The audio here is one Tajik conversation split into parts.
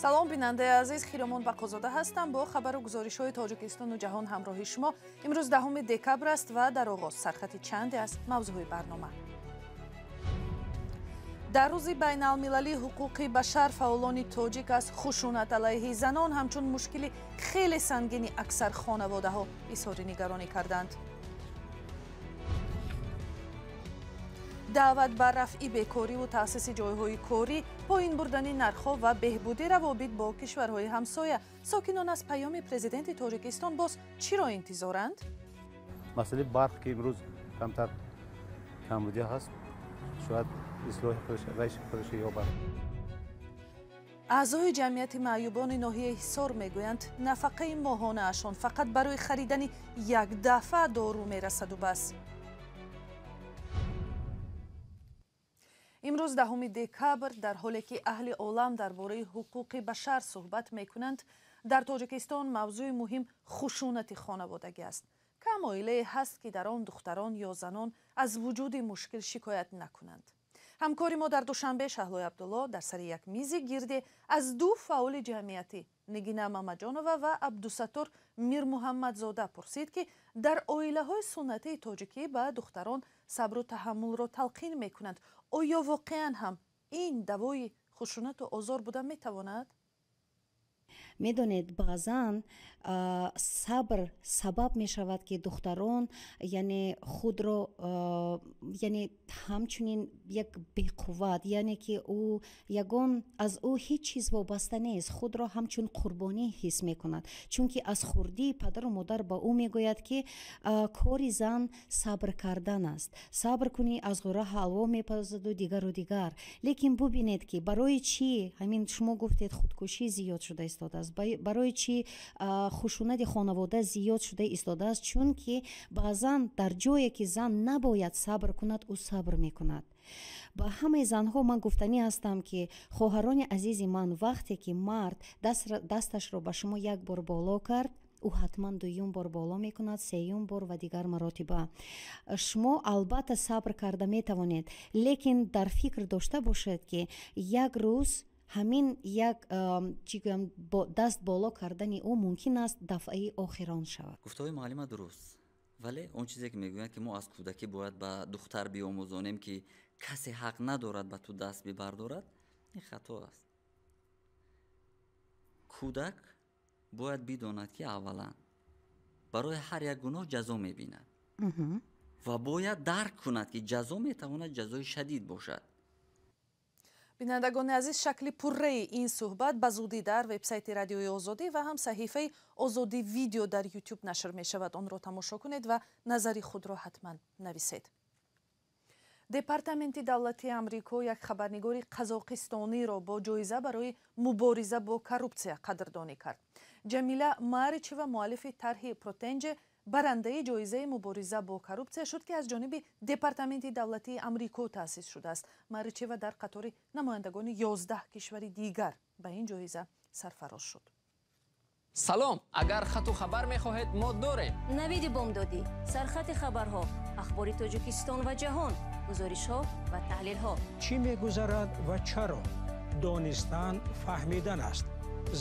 Салом бинандаи азиз, Хиромон Бақозода ҳастам бо хабару гузоришҳои Тоҷикистону ҷаҳон ҳамроҳи шумо. Имрӯз 10 декабр аст ва дар оғоз сархати чанде аз мавзӯъҳои барнома. Дар рӯзи байналмилалии ҳуқуқи башар фаъолони тоҷик аз хушунат алайҳи занон ҳамчун мушкили хеле сангини аксар хонаводаҳо изҳори нигаронӣ карданд. Даъват ба рафъи бекориву таъсиси ҷойҳои корӣ, поин бурдани нархҳо ва беҳбуди равобит бо кишварҳои ҳамсоя. Сокинон аз паёми президенти Тоҷикистон боз чиро интизоранд? Масъалаи барқ, ки имрӯз камтар камбудӣ ҳаст, шояд ислоҳи худаш ёбад. Аъзои ҷамъияти маъюбони ноҳияи Ҳисор мегӯянд, нафақаи моҳонаашон фақат барои харидани як дафъа дору мерасаду бас. Имрӯз 10 декабр, дар ҳоле ки аҳли олам дар бораи ҳуқуқи башар суҳбат мекунанд, дар Тоҷикистон мавзӯи муҳим хушунати хонаводагӣ аст. Кам оилае ҳаст, ки дар он духтарон ё занон аз вуҷуди мушкил шикоят накунанд. Ҳамкори мо дар Душанбе Шаҳлои Абдулло дар сари як мизи гирде аз ду фаъоли ҷамъиятӣ Нигина Мамаҷонова ва Абдусаттор Мирмуҳаммадзода пурсид, ки дар оилаҳои суннатии тоҷикӣ ба духтарон сабру таҳаммулро талқин мекунанд. Оё воқеан ҳам ин давои хушунату озор буда метавонад? Медонед, баъзан сабр сабаб мешавад, ки духтарон яъне худро яъне ҳамчунин як беқувват, яъне ки ӯ ягон аз ӯ ҳеҷ чиз вобаста нест, худро ҳамчун қурбонӣ ҳис мекунад, чунки аз хурдӣ падару модар ба ӯ мегӯяд, ки кори зан сабр кардан аст, сабр кунӣ аз ғӯра ҳалво мепазаду дигару дигар. Лекин бубинед, ки барои чӣ ҳамин шумо гуфтед худкушӣ зиёд шуда истодааст, барои чӣ хушунати хонавода зиёд шуда истодааст? Чунки баъзан дар ҷое ки зан набояд сабр кунад, ӯ сабр мекунад. Ба ҳамаи занҳо ман гуфтанӣ ҳастам, ки хоҳарони азизи ман, вақте ки мард дасташро ба шумо як бор боло кард, ӯ ҳатман дуюм бор боло мекунад, сеюм бор ва дигар маротиба. Шумо албатта сабр карда метавонед, лекин дар фикр дошта бошед, ки як рӯз ҳамин як чӣ гӯям, даст боло кардани ӯ мумкин аст дафъаи охирон шавад. Гуфтаҳои муаллима дуруст, вале он чизе ки мегӯянд, ки мо аз кӯдакӣ бояд ба духтар биомӯзонем, ки касе ҳақ надорад ба ту даст бибардорад, ин хато аст. Кӯдак бояд бидонад, ки аввалан барои ҳар як гуноҳ ҷазо мебинад ва бояд дарк кунад, ки ҷазо метавонад ҷазои шадид бошад. Бинандагони азиз, шакли пурраи ин суҳбат ба зудӣ дар вебсайти Радиои Озодӣ ва ҳам саҳифаи Озодӣ видео дар Ютуб нашр мешавад. Онро тамошо кунед ва назари худро ҳатман нависед. Департаменти давлатии Амрико як хабарнигори қазоқистониро бо ҷоиза барои мубориза бо коррупсия қадрдонӣ кард. Ҷамила Маричева, муаллифи тарҳи Протенҷе, барандаи ҷоизаи мубориза бо коррупсия шуд, ки аз ҷониби Департаменти давлатии Амрико таъсис шудааст. Маричева дар қатори намояндагони 11 кишвари дигар ба ин ҷоиза сарфароз шуд. Салом, агар хату хабар мехоҳед, мо дорем. Навиди бомдодӣ, сархати хабарҳо, ахбори Тоҷикистон ва ҷаҳон, гузоришҳо ва таҳлилҳо. Чӣ мегузарад ва чаро? Донистан фаҳмидан аст.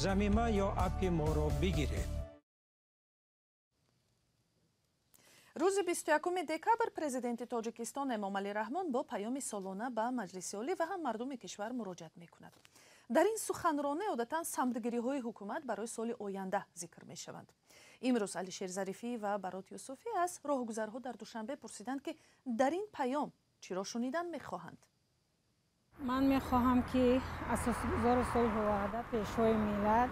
Замима ё аппи моро бигиред. Рӯзи 21 декабр президенти Тоҷикистон Эмомалӣ Раҳмон бо паёми солона ба Маҷлиси Олӣ ва ҳам мардуми кишвар муроҷиат мекунад. Дар ин суханронӣ одатан самтгириҳои ҳукумат барои соли оянда зикр мешаванд. Имрӯз Алишер Зарифӣ ва Барот Юсуфӣ аз роҳгузарҳо дар Душанбе пурсиданд, ки дар ин паём чиро шунидан мехоҳанд. Ман мехоҳам, ки асосгузори сулҳу ваҳдат, пешвои миллат,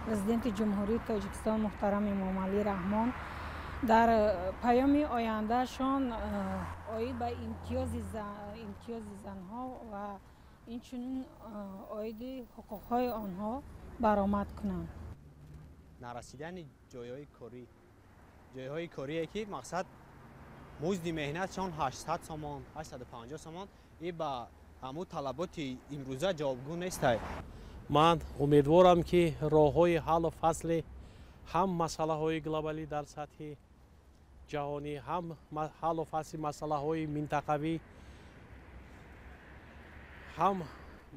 президенти Ҷумҳурии Тоҷикистон муҳтарам Эмомалӣ Раҳмон дар паёми ояндаашон оид ба имтиёзи занҳо ва инчунин оиди ҳуқуқҳои онҳо баромад кунанд. Нарасидани ҷойҳои корӣ, ҷойҳои корие ки мақсад музди меҳнатшон 800 сомон, 850 сомон, и ба ҳамун талаботи имрӯза ҷавобгӯ нестай. Ман умедворам, ки роҳҳои ҳаллу фасли ҳам масъалаҳои глобалӣ дар сатҳи ҷаҳонӣ, ҳам ҳаллу фасли масъалаҳои минтақавӣ, ҳам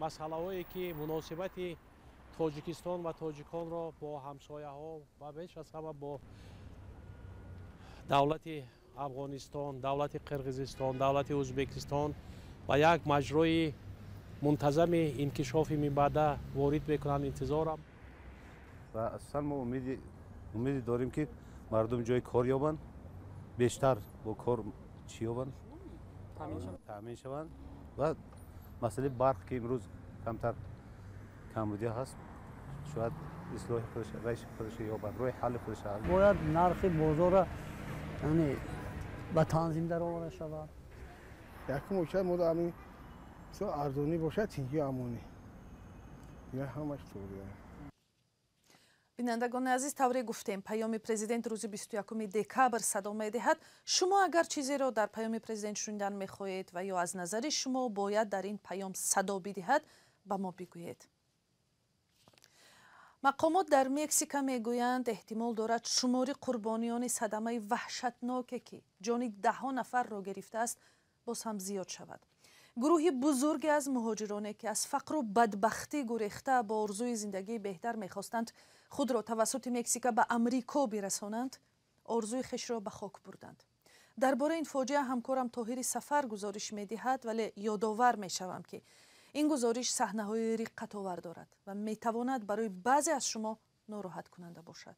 масъалаҳое ки муносибати Тоҷикистон ва тоҷиконро бо ҳамсояҳо ва беш аз ҳама бо давлати Афғонистон, давлати Қирғизистон, давлати Ӯзбекистон ба як маҷрои мунтазами инкишофи минбаъда ворид мекунанд интизорам. Ва асосан мо умеде дорем, ки мардум ҷои кор ёбанд, бештар бо кор чӣ ёбанд, таъмин шаванд ва масъалаи барқ, ки имрӯз камтар камбудӣ ҳаст, шояд ислоҳи худаш ёбад, роҳи ҳалли худаш. Бояд нархи бозорро яъне ба танзим дароварда шавад. Якум бошад, мо ҳамин арзонӣ бошад, тинҷӣ, амонӣ, дигар ҳамаш туғри. Бинандагони азиз, тавре гуфтем, паёми президент рӯзи 21 декабр садо медиҳад. Шумо агар чизеро дар паёми президент шунидан мехоҳед ва ё аз назари шумо бояд дар ин паём садо бидиҳад, ба мо бигӯед. Мақомот дар Мексика мегӯянд, эҳтимол дорад шумори қурбониёни садамаи ваҳшатноке, ки ҷони даҳҳо нафарро гирифтааст, боз ҳам зиёд шавад. Гурӯҳи бузурге аз муҳоҷироне, ки аз фақру бадбахтӣ гурехта, бо орзуи зиндагии беҳтар мехостанд худро тавассути Мексика ба Амрико бирасонанд, орзуи хешро ба хок бурданд. Дар бораи ин фоҷиа ҳамкорам Тоҳири Сафар гузориш медиҳад, вале ёдовар мешавам, ки ин гузориш саҳнаҳои риққатовар дорад ва метавонад барои баъзе аз шумо нороҳаткунанда бошад.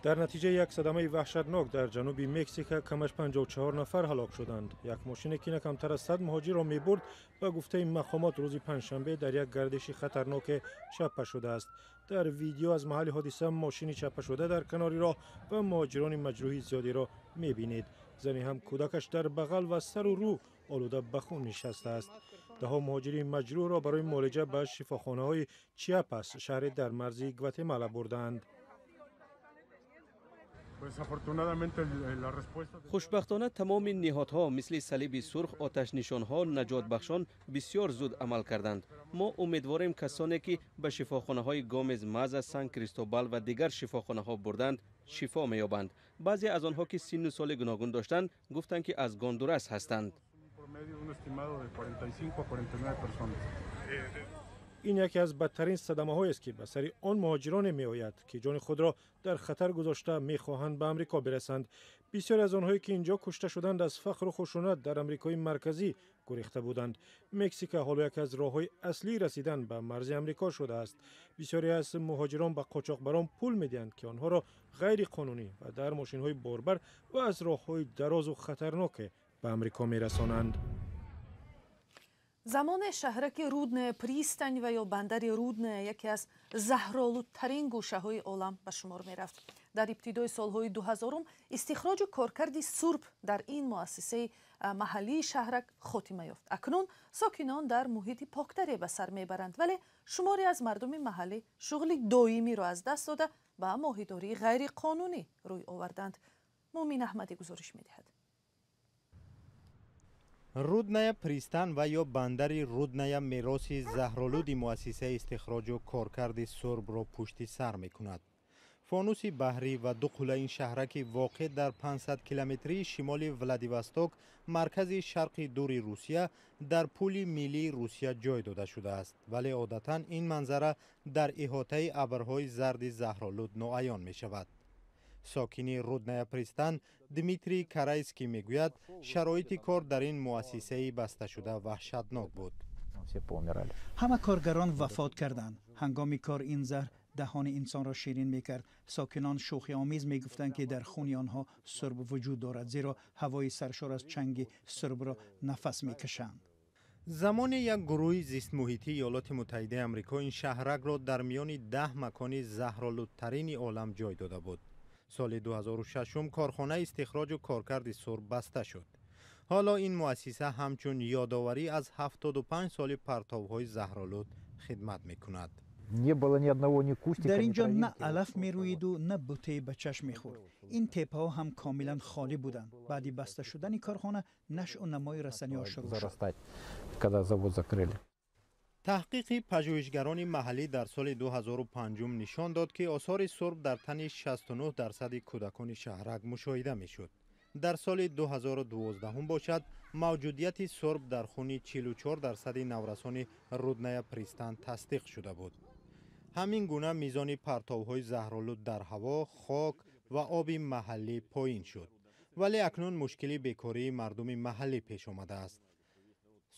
Дар натиҷаи як садамаи ваҳшатнок дар ҷануби Мексика камаш 54 нафар ҳалок шуданд. Як мошине, ки на камтар аз 100 муҳоҷирро мебурд, ба гуфтаи мақомот, рӯзи панҷшанбе дар як гардиши хатарноке чаппа шудааст. Дар видео аз маҳалли ҳодиса мошини чаппашуда дар канори роҳ ва муҳоҷирони маҷрӯҳи зиёдеро мебинед. Зане ҳам кӯдакаш дар бағал ва сару рӯ олуда ба хун нишастааст. Даҳо муҳоҷири маҷрӯҳро барои муолиҷа ба шифохонаҳои Чиапас, шаҳре дар марзи Гватемала, бурдаанд. Хушбахтона, тамоми ниҳодҳо, мисли Салиби Сурх, оташнишонҳо, наҷотбахшон бисёр зуд амал карданд. Мо умедворем, касоне ки ба шифохонаҳои Гомез Маза, Сан Кристобал ва дигар шифохонаҳо бурданд, шифо меёбанд. Баъзе аз онҳо, ки синну соли гуногун доштанд, гуфтанд, ки аз Гондурас ҳастанд. Ин яке аз бадтарин садамаҳоест, ки ба сари он муҳоҷироне меояд, ки ҷони худро дар хатар гузошта мехоҳанд ба Амрико бирасанд. Бисёре аз онҳое, ки инҷо кушта шуданд, аз фақру хушунат дар Амрикои Марказӣ гурехта буданд. Мексика ҳоло яке аз роҳҳои аслии расидан ба марзи Амрико шудааст. Бисёре аз муҳоҷирон ба қочоқбарон пул медиҳанд, ки онҳоро ғайриқонунӣ ва дар мошинҳои борбар ва аз роҳҳои дарозу хатарноке ба Амрико мерасонанд. Замоне шаҳраки Рудная Пристань ва ё бандари Рудная яке аз заҳролудтарин гӯшаҳои олам ба шумор мерафт. Дар ибтидои солҳои 2000-ум истихроҷу коркарди сурб дар ин муассисаи маҳаллии шаҳрак хотима ёфт. Акнун сокинон дар муҳити поктаре ба сар мебаранд, вале шуморе аз мардуми маҳаллӣ шуғли доимиро аз даст дода, ба моҳидории ғайриқонунӣ рӯй оварданд. Муъмин Аҳмадӣ гузориш медиҳад. Рудная Пристан ва ё бандари Рудная мероси заҳролуди муассисаи истихроҷу коркарди сурбро пушти сар мекунад. Фонуси баҳрӣ ва ду қулла ин шаҳраки воқеъ дар 500 километрии шимоли Владивосток, маркази шарқи дури Русия, дар пули миллии Русия ҷой дода шудааст, вале одатан ин манзара дар иҳотаи абрҳои зарди заҳролуд ноаён мешавад. Сокини Рудная Пристан Дмитрий Карайский мегӯяд, шароити кор дар ин муассисаи басташуда ваҳшатнок буд. Ҳама коргарон вафот карданд. Ҳангоми кор ин заҳр даҳони инсонро ширин мекард. Сокинон шӯхиомез мегуфтанд, ки дар хуни онҳо сурб вуҷуд дорад, зеро ҳавои саршор аз чанги сурбро нафас мекашанд. Замоне як гурӯҳи зистмуҳитии Иёлоти Муттаҳидаи Амрико ин шаҳракро дар миёни 10 макони заҳролудтарини олам ҷой дода буд. Соли 2006 корхонаи истихроҷу коркарди сурб баста шуд. Ҳоло ин муассиса ҳамчун ёдоварӣ аз 75 соли партовҳои заҳролуд хидмат мекунад. Дар ин ҷо на алаф мерӯиду, на бутае ба чашм мехӯрд. Ин теппаҳо ҳам комилан холӣ буданд. Баъди баста шудани корхона нашъу намои растаниҳо шурӯъ шуд. Таҳқиқи пажӯҳишгарони маҳаллӣ дар соли 2005 нишон дод, ки осори сурб дар тани 69 дарсади кӯдакони шаҳрак мушоҳида мешуд. Дар соли 2012 бошад, мавҷудияти сурб дар хуни 44% наврасони Рудная Пристан тасдиқ шуда буд. Ҳамин гуна мизони партовҳои заҳролуд дар ҳаво, хок ва оби маҳаллӣ поин шуд. Вале акнун мушкили бекории мардуми маҳаллӣ пеш омадааст.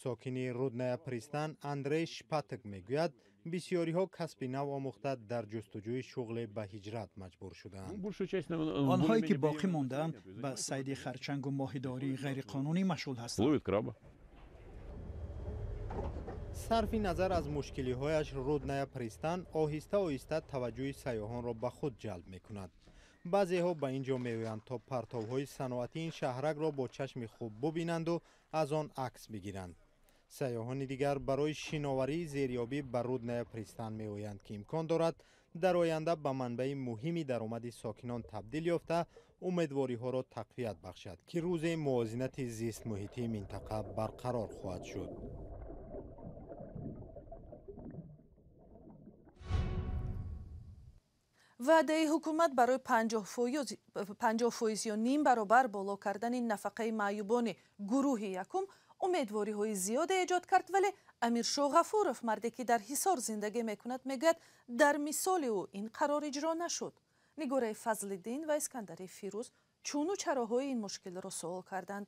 Сокини Рудная Пристан Андрей Шпаток мегӯяд, бисёриҳо касби нав омӯхта дар ҷустуҷӯи шуғле ба ҳиҷрат маҷбур шудаанд. Онҳое ки боқӣ мондаанд ба сайди харчангу моҳидории ғайриқонунӣ машғул ҳастанд. Сарфи назар аз мушкилиҳояш, Рудная Пристан оҳиста оҳиста таваҷҷӯҳи сайёҳонро ба худ ҷалб мекунад. Баъзеҳо ба ин ҷо меоянд то партовҳои саноатии ин шаҳракро бо чашми хуб бубинанду аз он акс бигиранд. Сайёҳони дигар барои шиноварии зериёбӣ ба Рудная Пристан меоянд, ки имкон дорад дар оянда ба манбаи муҳими даромади сокинон табдил ёфта, умедвориҳоро тақвият бахшад, ки рӯзе мувозинати зистмуҳитии минтақа барқарор хоҳад шуд. Ваъдаи ҳукумат барои 50% ё ним баробар боло кардани нафақаи маъюбони гурӯҳи якум умедвориҳои зиёде эҷод кард, вале Амиршоҳ Ғафуров, марде ки дар Ҳисор зиндагӣ мекунад, мегӯяд, дар мисоли ӯ ин қарор иҷро нашуд. Нигораи Фазлиддин ва Искандари Фирӯз чуну чароҳои ин мушкилро суол карданд.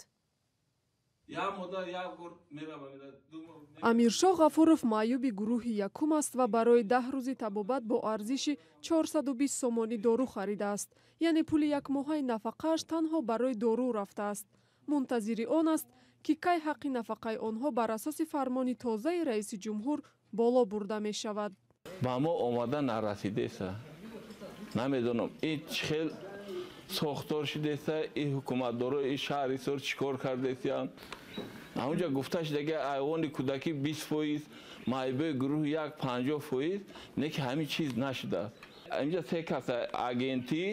Амиршоҳ Ғафуров маъюби гурӯҳи якум аст ва барои 10 рӯзи табобат бо арзиши 420 сомонӣ дору харидааст. Яъне пули якмоҳаи нафақааш танҳо барои дору рафтааст. Мунтазири он аст, ки кай ҳаққи нафақаи онҳо бар асоси фармони тозаи раиси ҷумҳур боло бурда мешавад. Ба мо омада нарасидеса. Намедонам, ин чӣ хел сохтор шудеса, ин ҳукуматдоро, ин шаҳри Ҳисор чӣ кор кардесиянд. Ҳамунҷа гуфта шуда, ки айвони кӯдакӣ 20%, маъюбои гурӯҳи як 50%, не ки ҳамин чиз нашудааст. Инҷа се каса агентӣ,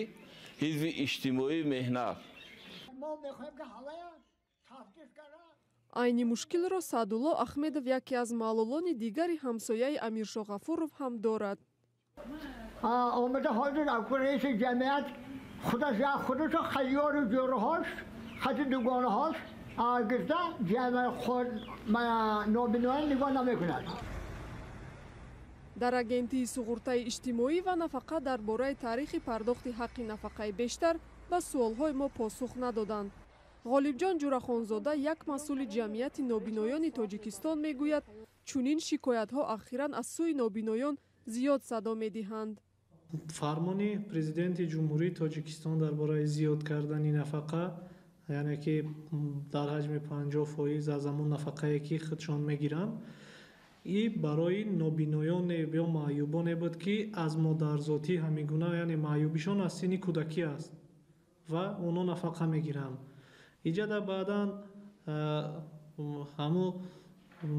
ҳизби иҷтимоии меҳнат. Айни мушкилро Саъдулло Ахмедов, яке аз маълулони дигари ҳамсояи Амиршоҳ Ғафуров ҳам дорад. Омада ҳозир раиси ҷамъият худаш худашо хайёру ҷӯраҳош, хати дугонаҳош гирда нобиноён нигоҳ намекунад. Дар агентии суғуртаи иҷтимоӣ ва нафақа дар бораи таърихи пардохти ҳаққи нафақаи бештар ба суолҳои мо посух надоданд. Ғолибҷон Ҷурахонзода, як масъули ҷамъияти нобиноёни Тоҷикистон, мегӯяд, чунин шикоятҳо ахиран аз сӯи нобиноён зиёд садо медиҳанд. Фармони президенти Ҷумҳурии Тоҷикистон дар бораи зиёд кардани нафақа, яъне ки дар ҳаҷми 50% аз ҳамон нафақае ки худшон мегиранд, и барои нобиноёне ё маъюбоне буд, ки аз модарзотӣ ҳамин гуна, яъне маъюбишон аз синни кӯдакӣ аст ва онҳо нафақа мегиранд. Иҷада баъдан ҳамон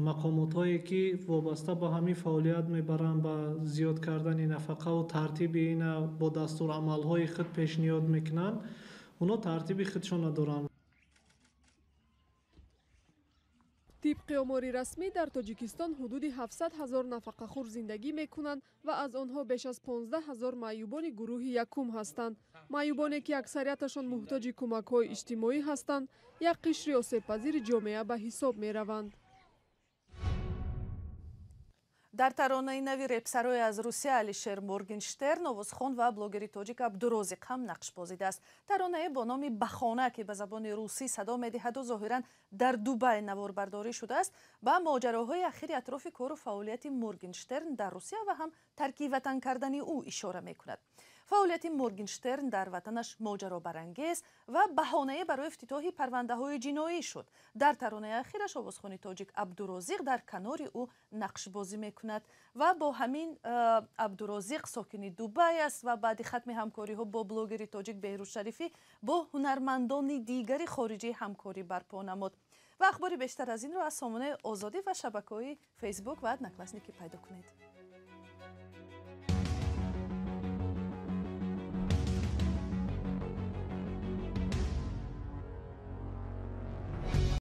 мақомотҳое ки вобаста ба ҳамин фаъолият мебаранд, ба зиёд кардани нафақаву тартиби ина бо дастурамалҳои худ пешниҳод мекунанд, онҳо тартиби худшона доранд. Тибқи омори расмӣ дар Тоҷикистон ҳудуди 700 ҳазор нафақахӯр зиндагӣ мекунанд ва аз онҳо беш аз 15 ҳазор маъюбони гурӯҳи якум ҳастанд. Маъюбоне ки аксарияташон муҳтоҷи кӯмакҳои иҷтимоӣ ҳастанд, як қишри осебпазири ҷомеа ба ҳисоб мераванд. Дар таронаи нави репсарои аз Русия Алишер Моргенштерн, овозхон ва блогери тоҷик Абдурозиқ ҳам нақш бозидааст. Таронае бо номи Бахона, ки ба забони русӣ садо медиҳаду зоҳиран дар Дубай наворбардорӣ шудааст, ба моҷароҳои ахири атрофи кору фаъолияти Моргенштерн дар Русия ва ҳам тарки ватан кардани ӯ ишора мекунад. Фаъолияти Моргенштерн дар ватанаш моҷаробарангез ва баҳонае барои ифтитоҳи парвандаҳои ҷиноӣ шуд. Дар таронаи ахираш овозхони тоҷик Абдурозиқ дар канори ӯ нақшбозӣ мекунад ва бо ҳамин Абдурозиқ сокини Дубай аст ва баъди хатми ҳамкориҳо бо блогери тоҷик Беҳрӯз Шарифӣ бо ҳунармандони дигари хориҷӣ ҳамкорӣ барпо намуд. Ва ахбори бештар аз инро аз сомонаи Озодӣ ва шабакаҳои Фейсбук ва Одноклассники пайдо кунед.